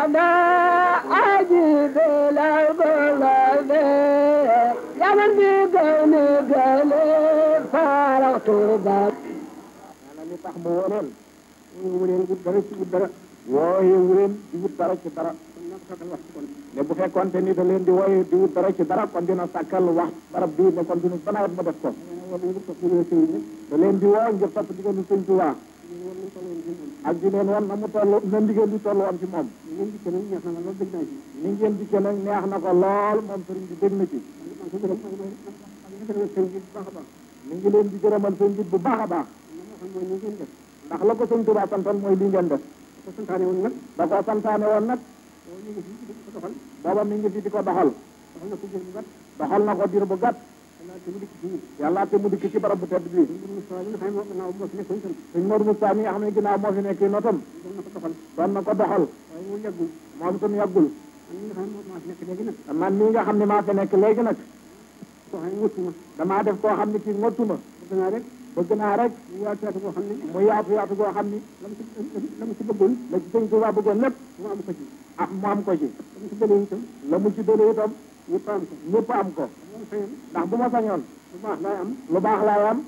أنا أجيب الأرض يا من بيقوني قلي فارغت باب أنا اللي تحمورين wuleen wut dara ci wut dara wooye wuleen di wut dara ci dara ne bu fekkoonte ni da leen di wooye di wut dara ci dara kon dina sàkkal wax barab bii ne kon dina banawet ma def ko da leen di woo ngir topp digalu sëñ Tuubaa ak di leen wan na mu toll na ndigal di toll woon ci moom ni ngeen dikke nag neex na ko lool moom sëriñ bi dégg na ci mi ngi leen di gërëmal sëñ bi bu baax a baax ndax la ko sëñ Tuubaa santoon mooy li ngeen def da ko santaane woon nag booba mi ngi fi di ko doxal doxal na ko diir bu gàtt yàlla te mu dikk ci barab bu tedd bi sëñ Modou Moustapha mi nga xam ne ginnaaw moo fi nekk notam doon na ko doxal moom suñu yàggul man mii nga xam ne maa fi nekk léegi nag damaa def koo xam ne kii ngottuma bëgg naa rek mu yaatu yaatu goo xam ne mu yaatu goo xam ni la mu ci bëggoon la ci sëñ Tuubaa bëggoon lépp mu am ko ci mu am ko ci la mu ci dëlee itam ñëpp am ko ndax bu ma sañoon lu baax laay am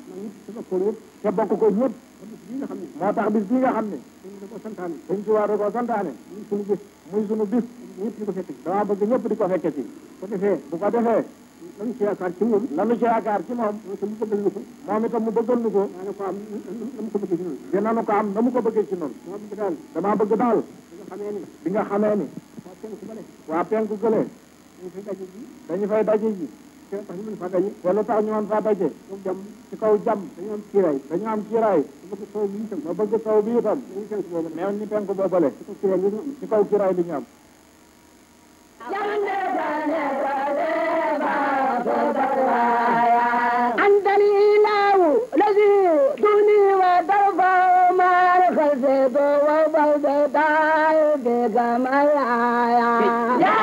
te bokk ko ñëpp moo tax bis bii nga xam ne sëñ Tuubaa da koo santaane muy sunu bis ñëpp di ko fekke dama bëgg ñëpp di ko fekke ci bu ko defee lanu ci yaakaar ci moom moom itam mu bëggal nu ko dinañu ko am na mu ko bëggee ci noonu dama bëgg daal bi nga xamee ni waa penku gëlee dañu fay daje ji te lu tax ñu mën faa daje ci kaw jàmm dañu am kiiraay ma bëgg taw bi itam mais ñu penku boobale ci kaw kiiraay bi ñu am أنت الإله الذي دوني وترفع ما الخلفت وبلدت بك ملايا يا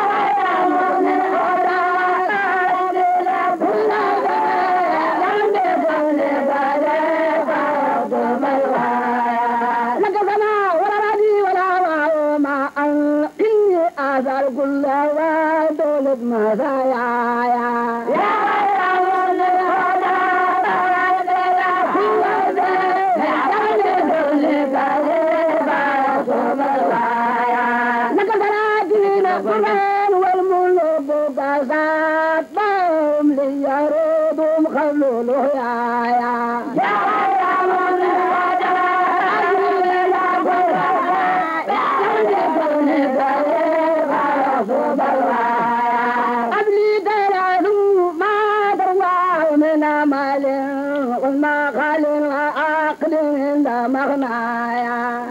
من الهدى لك سما ولا ردي ولا ما إني آثار كل ودولة مزايا والملوك كسات بهم ليردهم خلوله يا من قبلي دلالوا ما درواه من أمل وما خل عقل عند مغنايا